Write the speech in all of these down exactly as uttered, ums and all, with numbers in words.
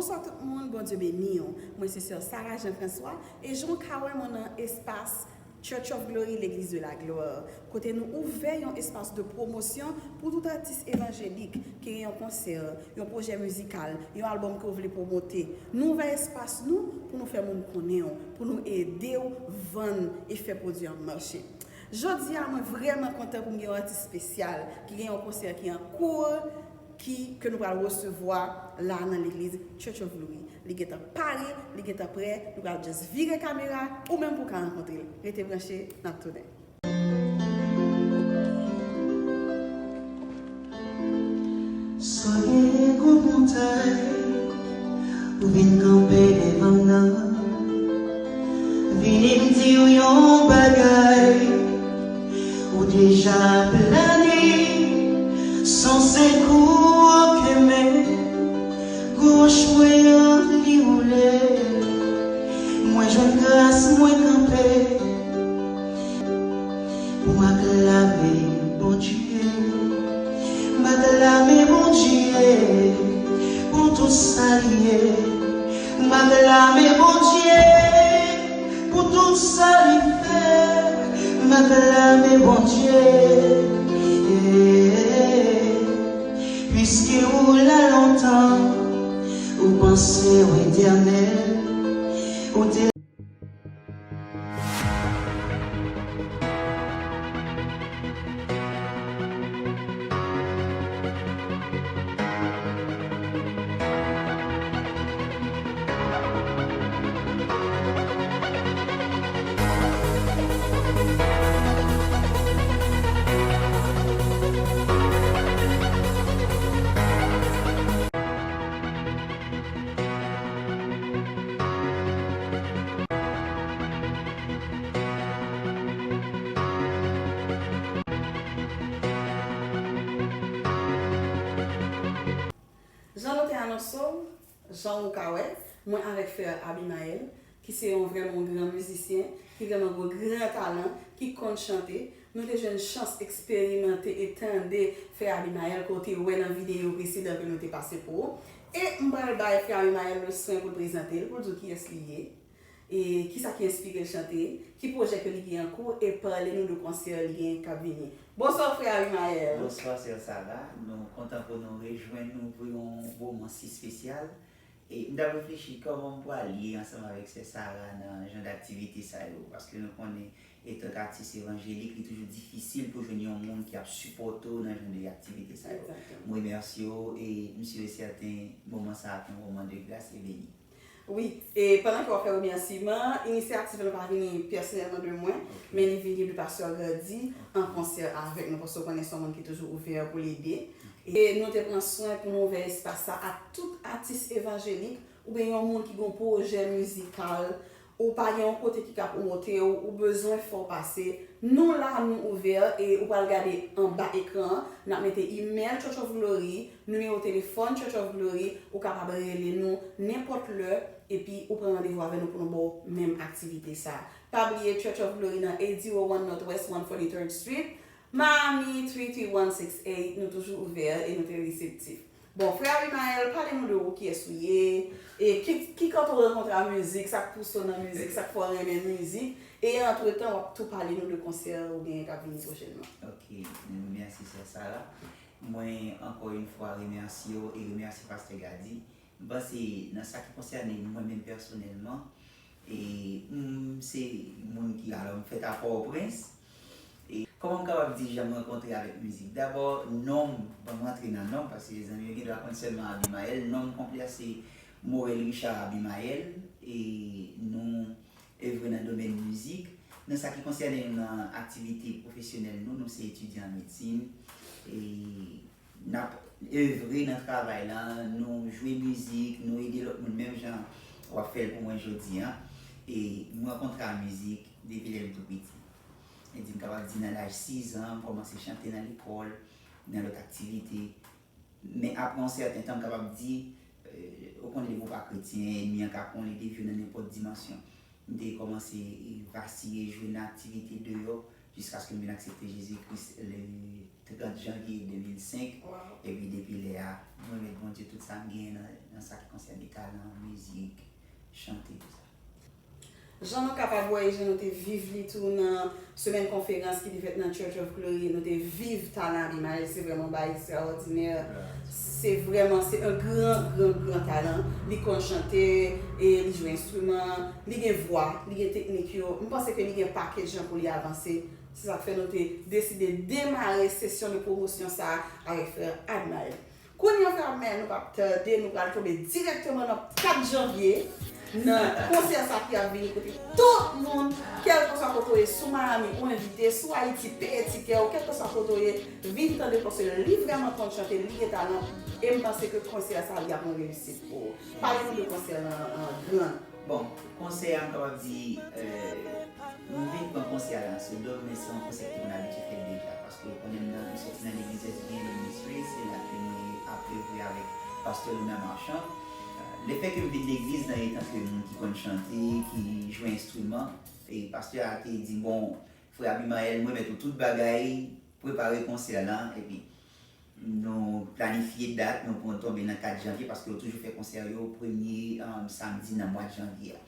Bonswa tout moun, Bondye beni w. Mwen se sè Sarah Jean François, e jan w ka wè mwen nan espas Church of Glory, Legliz de la Gloire, kote nou ouvè yon espas de pwomosyon pou tout atis evanjelik ki gen yon konsè, yon pwojè mizikal, yon albòm ke w vle pwomote. Nou ouvè espas nou pou nou fè moun konnen w, pou nou ede w vann e fè pwodui an mache. Jodi a, mwen vrèman kontan pou m gen yon atis espesyal ki gen yon konsè ki an kou, ki, ke nou pral resevwa la nan legliz Church of Glory. Li gentan pare, li gentan prè, nou pral just vire kamera, ou menm pou w ka rankontre l. Rete branche, n ap tounen. Soyez gwo montay, ou vin kanpe devan m nan. Vini m di w yon bagay, ou deja plane, san sekou okenn men. Goch mwen an li woule, mwen jwenn gras, mwen kanpe. Pou m aklame Bondye, m aklame Bondye pou tout sa li ye. M aklame Bondye pou tout sa li fè. M aklame Bondye, piske ou la lontan, ou panse w etènèl, ou te Jan nou te anonse w, jan ou ka wè, mwen avèk frè Abimael, ki se yon vrèman yon gran mizisyen, ki vrèman yon gran talan, ki konn chante. Nou te jwenn chans eksperimante e tande frè Abimael ke w te wè nan videyo presedan ke nou te pase pou ou. E m pral bay frè Abimael le swen pou l prezante l, pou l di w kiyès li ye. E kisa ki enspire l chante, ki pwojè ke li gen an kou, e pale nou de konsè li gen k ap vini. Bonswa frè Abimael. Bonswa sè Sarah, nou kontan pou nou rejwenn nou pou yon moman si espesyal. E m t ap reflechi kòman m pral ye ansanm avèk sè Sarah nan jan d aktivite sa yo, paske nou konnen etanke atis evanjelik, li toujou difisil pou jwenn yon moun ki ap sipòte w nan jan de aktivite sa yo. M remèsye w e m si e sèten moman sa ap yon moman de gras e beni. Wi, e pandan ke w ap fè remèsiman, inisyativ la pa vini pèsonèlman de mwen, men li vini de pastè Gardy an konsè avèk nou, paske w konnen se yon moun ki toujou ouvè pou l ede. E nou te pran swen pou nou ouvè espas sa a tout atis evanjelik oubyen yon moun ki gen yon pwojè mizikal, ou pa gen yon kote ki ka pwomote w, ou bezwen fè w pase, nou la, nou ouvè e ou pral gade anba ekran an, n ap mete imèl Church of Glory, nimewo telefòn Church of Glory, ou kapab rele nou nenpòt lè, epi ou pran randevou avè nou pou nou ba w menm aktivite sa. Pa bliye Church of Glory nan eight zero one Northwest one forty-third Street, Miami three three one six eight, nou toujou ouvè e nou trè reseptif. Bon, frè Abimael, pale nou de ou, kiyès ou ye, e ki, ki kote w rankontre a mizik, sa k pouse w nan mizik, sa k fè w renmen mizik, e antretan w ap tou pale nou de konsè ou genyen k ap vini pwochènman. Ok, mèsi sè Sarah. Mwen ankò yon fwa remèsye w e remèsye pastè Gardy. M panse nan sa ki konsène mwen menm pèsonèlman, e m se moun ki, alò, m fèt a Pòtoprens. E kòman m kapab di jan m rankontre avèk mizik? Dabò, non m, ban m rantre nan non m, paske zanmi yo gendwa konn sèlman Abimael. Non m konplè a se Morel Richard Abimael, e nou evre nan domèn mizik. Nan sa ki konsène nou nan aktivite pwofesyonèl nou, nou se etidyan an medsin. E n ap evre nan travay la, nou jwe mizik, nou ede lòt moun menm jan w ap fè l pou mwen jodi a. E m rankontre a mizik depi lè m tou piti. E di m kapab di nan laj sizan, m kòmanse chante nan lekòl, nan lòt aktivite. Men apre yon sèten tan, m kapab di, ou konnen depi w pa kretyen, ènmi an ka pran w, li devye w nan nenpòt dimansyon. M te kòmanse vasiye, jwe nan aktivite deyò, jiskaske m vin aksepte Jezi Kris le Trant janvye de mil senk. Epi depi lè a, mwen remèt Bondye tout sa m genyen nan, nan sa ki konsène talan, mizik, chante, tout sa. Jan nou kapab wè e jan nou te viv li tou nan semèn konferans ki te fèt nan Church of Glory, nou te viv talan Abimael, se vrèman yon bagay ekstraòdinè. Se vrèman, se yon gran, gran, gran talan. Li konn chante, e li jwe enstriman, li gen vwa, li gen teknik yo. M panse ke li gen pakèt jan pou li avanse. Se sa k fè nou te deside demare sesyon de pwomosyon sa a avèk frè Abimael. Kounye a, frè Abimael, nou p ap tande, nou pral tonbe dirèkteman nan kat janvye, nan konsè sa ki ap vini kote tout moun, kèlkeswa kote w ye, si w Miami, ou envite, si w Ayiti, peye tikè w, kèlkeswa kote w ye, vin tande l paske li vrèman konn chante, li gen talan, e m panse ke konsè sa li ap yon reyisit pou ou. Pale nou de konsè an, an gran. Bon, konsè a, m kapab di, euh, m vin pran konsè a la sou do m, men se yon konsè ke mwen abitye fè deja, paske ou konnen m nan, m soti nan legliz S B N Ministry, se la ke mwen ap evre avèk pastè Luna Marchand. Euh, lefètke m vin legliz nan etan ke moun ki konn chante, ki jwe enstriman, e pastè a te di, bon, frè Abimael, m remèt ou tout bagay, prepare konsè la, epi nou planifye dat, nou pran tonbe nan kat janvye, paske yo toujou fè konsè yo premye, um, samdi nan mwa janvye a.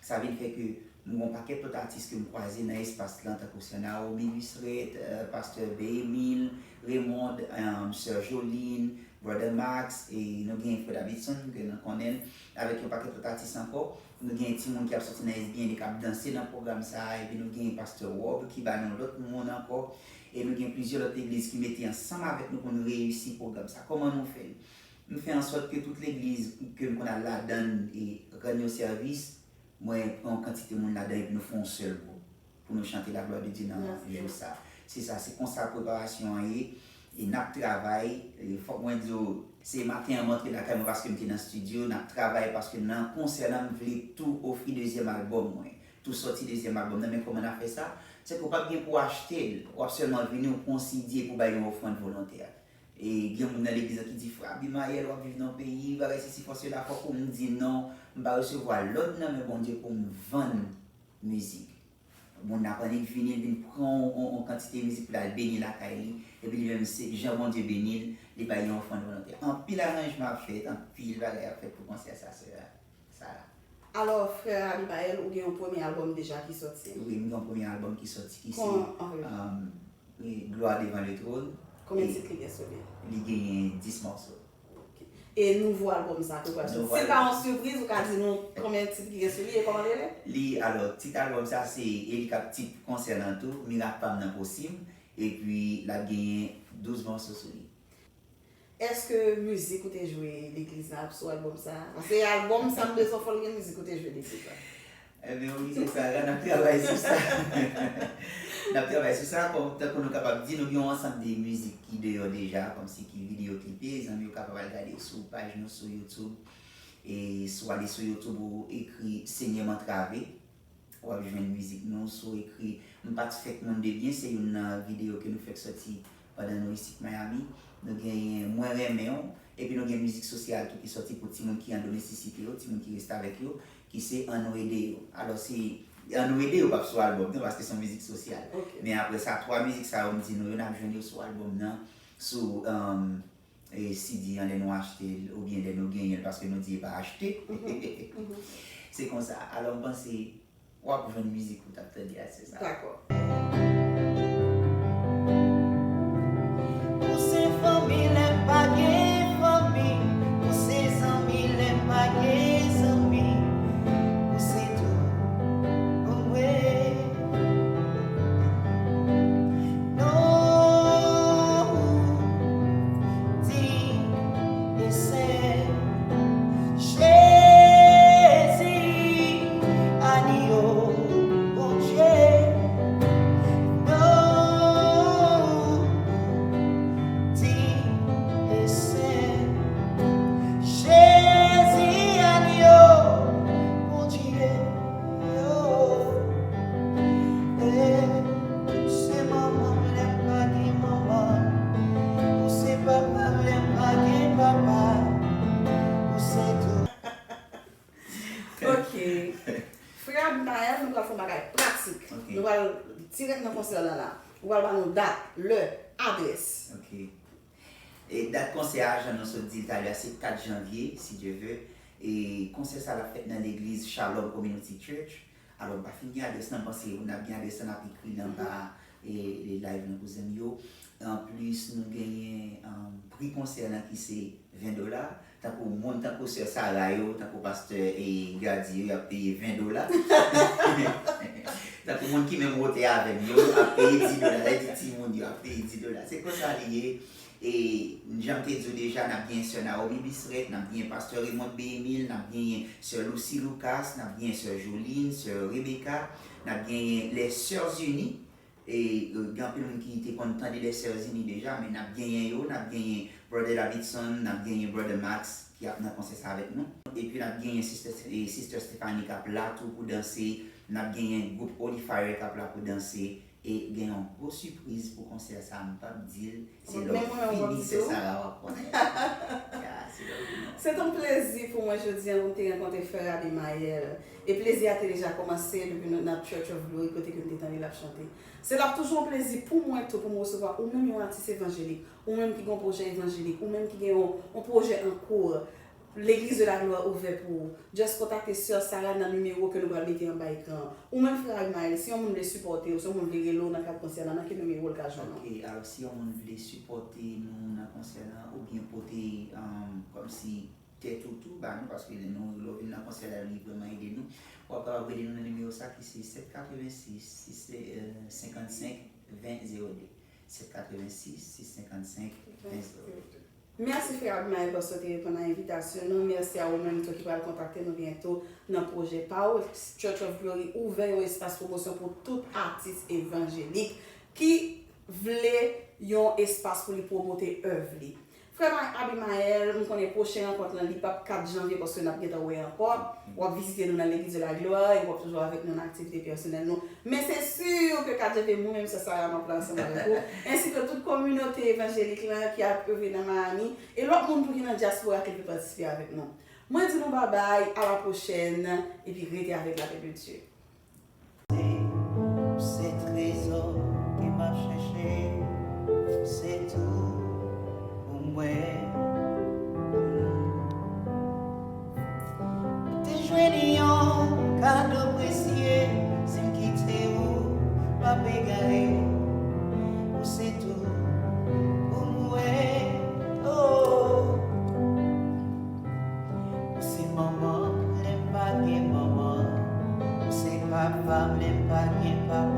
Sa vin fè ke m gen yon pakèt lòt atis ke m kwaze nan espas lan, tankou Sè Naomi Lusret, euh, pastè B. Emile Raymond, um, sè Joline, Brother Max, e nou gen frè Davidson, ke nou konnen l, avèk yon pakèt lòt atis ankò. Nou gen timoun ki ap soti nan S B N e k ap danse nan pwogram sa a, epi nou gen pastè Rob ki ba nou lòt moun ankò, e nou gen plizyè lòt legliz ki mete ansanm avèk nou pou nou reyisi pwogram sa a. Kòman nou fè l? Nou fè ansòt ke tout legliz ke nou konn al ladan l e rann yo sèvis, mwen pran yon kantite moun ladan epi nou fè yon sèl gwoup pou nou chante la gloire de Dieu nan jou sa. Se sa, se konsa preparasyon an ye. E n ap travay, e fòk mwen di w, se maten an m antre lakay mwen paske m te nan estidyo, n ap travay paske nan konsè la m vle tou ofri dezyèm albòm mwen, tou sòti dezyèm albòm nan, men kòman n ap fè sa? Se ke w p ap gen pou w achte l, w ap sèlman vini, w pran C D pou bay yon ofrann volontè. E gen moun nan legliz la ki di, frè Abimael, w ap viv nan yon peyi, bagay sesi, fò sela, fòk ou, m di non, m pa resevwa lòd nan men Bondye pou m vann mizik. Moun nan ap annik vini, l vin pran yon, yon, yon kantite mizik pou l al beni lakay li, epi li menm se jan Bondye beni l, li bay yon ofrann volontè. Anpil aranjman ap fèt, anpil bagay ap fèt pou konsè sa, sè, sa la. Alò, frè Abimael, ou gen yon premye albòm deja ki sòti? Wi, m gen yon premye albòm ki sòti, ki se, um, Gloire devant le trône. Konbyen tit li gen sou li? Li genyen dis mòso. Ok. E nouvo albòm sa ke w pral sòti? Si l pa yon sipriz, ou ka di nou konbyen tit ki gen sou li e kòman l rele? Li, alò, tit albòm sa se, e li k ap tit konsè lan tou, Mirak pa m nan posib, epi l ap genyen douz mòso sou li. Èske mizik ou te jwe legliz la ap sou albòm sa? Paske albòm sa m bezwen fò l gen mizik ou te jwe legliz la. Ebyen wi, se sa, n ap travay sou sa. N ap travay sou sa, kòm, tankou nou kapab di, nou gen yon ansanm de mizik ki deyò deja, kòmsi ki videyo klipe, zanmi yo kapab al gade sou paj nou sou YouTube. E si w ale sou YouTube, ou ekri Senyè m antrave, w ap jwenn mizik nou. Si w ekri M pa t fèk moun de byen, se youn nan videyo ke nou fèk sòti pandan nou isit Miami. Nou genyen Mwen renmen w, epi nou gen mizik sosyal tou ki sòti pou timoun ki an do nesesite yo, timoun ki restavèk yo, ki se An nou ede yo. Alò, se An nou ede yo p ap sou albòm nan, paske se yon mizik sosyal. Men apre sa, twa mizik sa yo m di nou yo, n ap jwenn yo sou albòm nan, sou, um, e, C D an lè nou achte l, oubyen lè nou genyen l, paske nou di e pa achte. Se konsa. Alò, m panse, w ap jwenn mizik ou t ap tande a, se sa. Dakò. Ou se fanmi lè m pa gen fanmi, ou se zanmi lè m pa gen zanmi, ou se tout pou mwen. Non ou diy e sen. Jezi, Agno Bondye, non ou diy e sen. Jezi, Agno Bondye, oh. Eh, ou se manman m lè m pa gen manman. Ou se papa m lè m pa gen papa. Ou se tout. Ok. Frè Abimael, nou pral fè yon bagay pratik. Ok. Nou pral dirèk nan konsè la la. Ou pral ba nou dat, lè, adrès. Ok. E dat konsè a, jan nou sot di l talè a, se kat janvye, si Dye ve. E konsè sa l ap fèt nan legliz Shalom Community Church. Alò, m pa fin gen adrès nan panse yo, n ap gen adrès la, n ap ekri l anba e, e live nan kouzen m yo. Anplis, nou genyen um, pri konsè lan ki se ven dola. Tankou moun tankou sè Sara yo, tankou pastè e Gadi yo, y ap peye ven dola. Tankou moun ki menm wotè avè m yo, ap peye dis dola. Sa vle di timoun yo ap peye dis dola. Se konsa li ye. E jan m te di w deja, n ap genyen sè Naomi Bisreth, n ap genyen pastè Raymond B. Emile, n ap genyen sè Lucy Lucas, n ap genyen sè Joline, sè Rebecca, n ap genyen les Sœurs Unies. E gen anpil moun ki te konn tande les Sœurs Unies deja, men n ap genyen yo, n ap genyen Brother Davidson, n ap genyen Brother Max ki ap nan konsè sa avèk nou. Epi n ap genyen Sister, e Sister Stephanie k ap la tou pou danse, n ap genyen gwoup Holy Fire k ap la pou danse. E gen yon gwo sipriz pou konsè sa, m p ap di l, se lè w fini sè Sara w ap konnen. Ya, se lè w fini. Se t yon plezi pou mwen jodi a pou m te rankontre frè Abimayèl. E plezi a te deja kòmanse depi nou nan Church of Glory kote ke m te tande l ap chante. Se l ap toujou yon plezi pou mwen tou pou m resevwa ou menm yon atis evanjelik, ou menm ki gen yon pwojè evanjelik, ou menm ki gen yon, yon pwojè an kou. Legliz de la Gloire ouvè pou ou. Just kontakte sè Sara nan nimewo ke nou pral mete anba ekran an. Ou menm frè Abimayèl, si yon moun vle sipòte w, si yon moun vle rele w nan kad konsè a, nan ki nimewo l ka jwenn ou? Ok, alò si yon moun vle sipòte nou nan konsè la oubyen pote um, kòmsi tèt ou tou ba nou, paske lè nou lè w vin nan konsè la li vrèman ede nou. W ap kapab rele nou nan nimewo sa ki se sèt katrevensis sis senkannsenk ven zewo de. Sèt katrevensis sis senkannsenk ven zewo de. Mèsi frè Abimayèl paske w te reponn a envitasyon nou. Mèsi a ou menm tou ki pral kontakte nou byento nan pwojè pa w. Church of Glory ouvè yon espas pwomosyon pou tout atis evanjelik ki vle yon espas pou li pwomote èv li. Frè Abimayèl, m konnen pwochen rankont lan li p ap kat janvye paske n ap gentan wè ankò. W ap vizite nou nan Legliz de la Gloire e w ap toujou avèk nou nan aktivite pèsonèl nou. Men se si ke kat janvye mwen menm sè Sara m ap la ansanm avèk ou, ensi ke tout kominote evanjelik lan ki ap evre nan Miami, e lòt moun tou ki nan dyaspora ki vle patisipe avèk nou. Mwen di nou babay, a la pwochèn, epi rete avèk lapè de Dye. Se trezò ke m ap chèche, se tou pou mwen. Te jwenn yon kado presye, si m kite ou, m ap egare. Ou se tou pou mwen, oh. Ou se manman, lè m pa gen manman. Ou se papa, lè m pa gen papa.